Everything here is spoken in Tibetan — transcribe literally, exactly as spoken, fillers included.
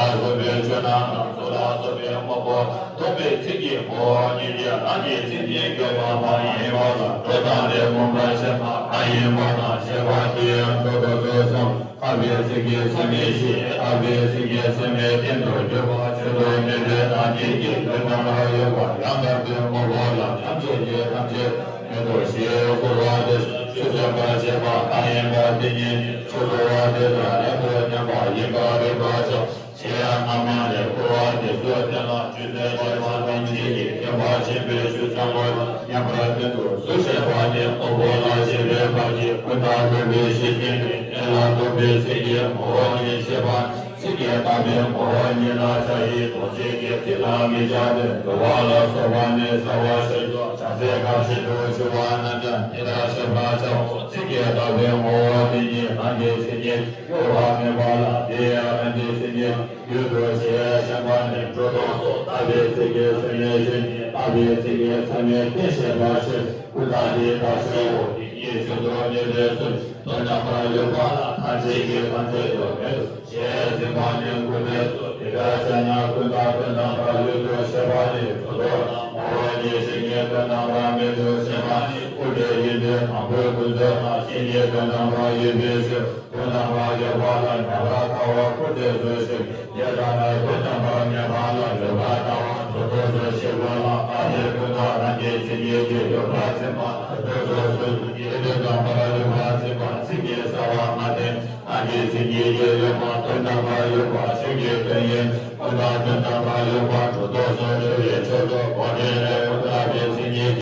ལ་སོགས་པའི་ཆོས་རྣམས་དང་གཟུགས་ལ་སོགས་པའི་དངོས་པོ་སྟོན་པའི་ཚིག་གི་ངོ་བོ་ཉིད་ཀྱིས་རང་གི་མཚན་ཉིད་བརྗོད་པ་མ་ཡིན་པ་ལ་སྒྲོ་བཏགས་ཏེ་མངོན་པར་ཤེས་པ་གང་ཡིན་པ་དང་ཤེས་པ་དེ་ཡང་མཆོག་ཏུ་གསུངས་སོ། བརྟགས་པའི་ཚིག་གིས་ཚད་མའི་གཞི། བརྟགས་པའི་ཚིག་གིས་ཚད་མའི་རྟེན་དུ་གྱུར་པ་ཆོས་མཐོང་ནུས་པའི་རང་བཞིན་གྱིས་དོན་རྣམ་པར་གཡོ་བ་ཡང་དག་པའི་དངོས་པོ་ལ་ཐམས་ཅད་ཀྱི་ཐམས་ཅད་མེད་དོ་ཞེས་གསུངས་པ་དེ་ཆོས་སྟོན་པར་བྱེད་པ་གང་ཡིན་པ་དེ་ཉིད་ཆོས་གསུང་བ་དེ་དང་ལྡན་པའི་བསྟན་པ་ཡིན་པར་རིག་པར་བྱའོ། ཞེས་ཡང་སྔ་མ་ནས་གསུངས་པ་དེ་ཚོ་དེ་ལ་རྒྱུ་མཚན་ཅེས་པ་ཐམས་ཅད་ཀྱི་ཁྱད་པར་ཕྱིན་པའི་ཆོས་ཚང་མ་མཉམ་པར་དོན་དུ་གཟུགས་ཞེས་པ་དེ་དངོས་པོ་ལ་བྱེད་པའི་བར་གྱི་ཀུན་བརྟགས་སྟོན་པའི་གཞི་རྟེན་པའི་རྟེན་ལ་སྟོན་པའི་ཚིག་གི་ངོ་བོ་ཉིད་ཅེས་པ། ཚིག་གིས་བརྟགས་པའི་ངོ་བོ་ཉིད་ལ་བྱ་ཡི་དོན་བྱེད་ཀྱི་ཚིག་དང་མི་བྱ་སྟེ་དུ་བ་ལ་སོགས་པ་ནི་ཟ་བ་ཞིག་ཏུ་བྱ་ཚིག་གང་ཞིག་ཏུ་འཇུག་པ་རྣམས་ཀྱང་དེ་ལྟར་ཤེས་པར་བྱའོ། ཚིག་གིས་བརྟགས་པའི་ངོ་བོ་དེ་ཉིད་རང་གི་མཚན་ཉིད་གཡོ་བ་མེད་པ་ལ་དེ་ཡང་རང་གི་མཚན་ཉིད་ཡུལ་དུ་བྱས་ཞེན་པ་ནི་སྒྲོ་འདོགས་སོ། བརྟགས་པའི་ཚིག་གིས་ཚད་མའི་གཞི་ནི་བརྟགས་པའི་ཚིག་གིས་ཚད་མའི་རྟེན་བཤད་པར་བྱེད། ཀུན་བརྟགས་དེ་ལྟར་ཤེས་པ་དེ་ཉིད་ཆོས་མཐོང་ནུས་པའི་ཚུལ་དོན་རྣམ་པར་གཡོ་བ་ལ་ཐམས་ཅད་ཀྱི་ཐམས་ཅད་དུ་མེད་དོ་ཞེས་ཟིན་པ་ནི་ཀུན་བརྟགས་སོ། དེ་ལྟར་བྱས་ན་ཀུན་བརྟགས་དོན་རྣམ་པར་ཡུལ་དུ་བྱེད་པ་ནི་སྒྲོ་འདོགས་དང་ངོ་བོ་ཉིད་ཕྱིན་ཅི་དོན་རྣམ་པར་མེད་དོ་ཞེས་པ་ནི་ཀུན་བྲལ་ཡིན་ཏེ། དང་པོའི་ཀུན་རྫོབ་དང་ཕྱིན་ཅི་དོན་རྣམ་པར་ཡོད་པའི་ཕྱིར། དོན་རྣམ་པར་ཡོད་པ་ལ་རྣམ་པར་ལྟ་བ་ཀུན་བྲལ་ཚུལ་ཞིག་དེ་ལྟར་ན་དོན་རྣམ་པར་མེད་པ་ལ་ཡོད་པར་ལྟ་བ་སྒྲོ་འདོགས་སོ་ཞེས་པ་ལ། ཨ་ནི་ཀུན་བརྟགས་རང་གི་མཚན་ཉིད་ཀྱིས་ཡོད་པར་འཛིན་པ་སྒྲོ་འདོགས་སོ་ཞེས་པ་ནི་དོན་རྣམ་པར་ཡོད་པར་འཛིན་པ་ཚིག་གི་རྩ་བ་སྔ་རྟེན་རང་གི་མཚན་ཉིད་ཀྱིས་ཡོད་པ་དོན་རྣམ་པར་ཡོད་པ་གཞུང་གི་དོན་ཡིན། ཀུན་བརྟགས་དོན་རྣམ་པར་ཡོད་པ་སྒྲོ་འདོགས་སོ་ཞེས་པའི་ཕྱོགས་སུ་གོ་འབྲས་ལས་ཀུན་བརྟགས་པའི་མཚན་ཉིད་